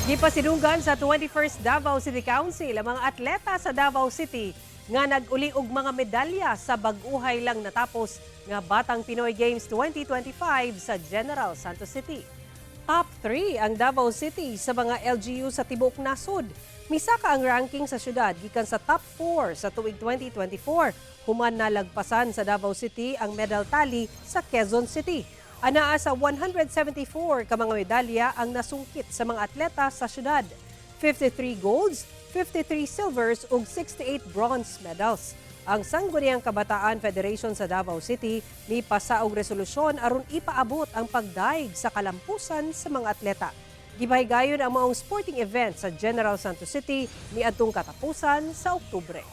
Gipasidunggan sa 21st Davao City Council ang mga atleta sa Davao City nga nag-uli og mga medalya sa bag-uhay lang natapos nga Batang Pinoy Games 2025 sa General Santos City. Top 3 ang Davao City sa mga LGU sa tibuok nasod. Misaka ang ranking sa syudad gikan sa top 4 sa tuig 2024. Human nalagpasan sa Davao City ang medal tally sa Quezon City. Anaa sa 174 ka mga medalya ang nasungkit sa mga atleta sa syudad. 53 golds, 53 silvers ug 68 bronze medals. Ang Sangguniang Kabataan Federation sa Davao City mipasa og resolusyon aron ipaabot ang pagdayeg sa kalampusan sa mga atleta. Gipahigayon ang maong sporting event sa General Santos City niadtong katapusan sa Oktubre.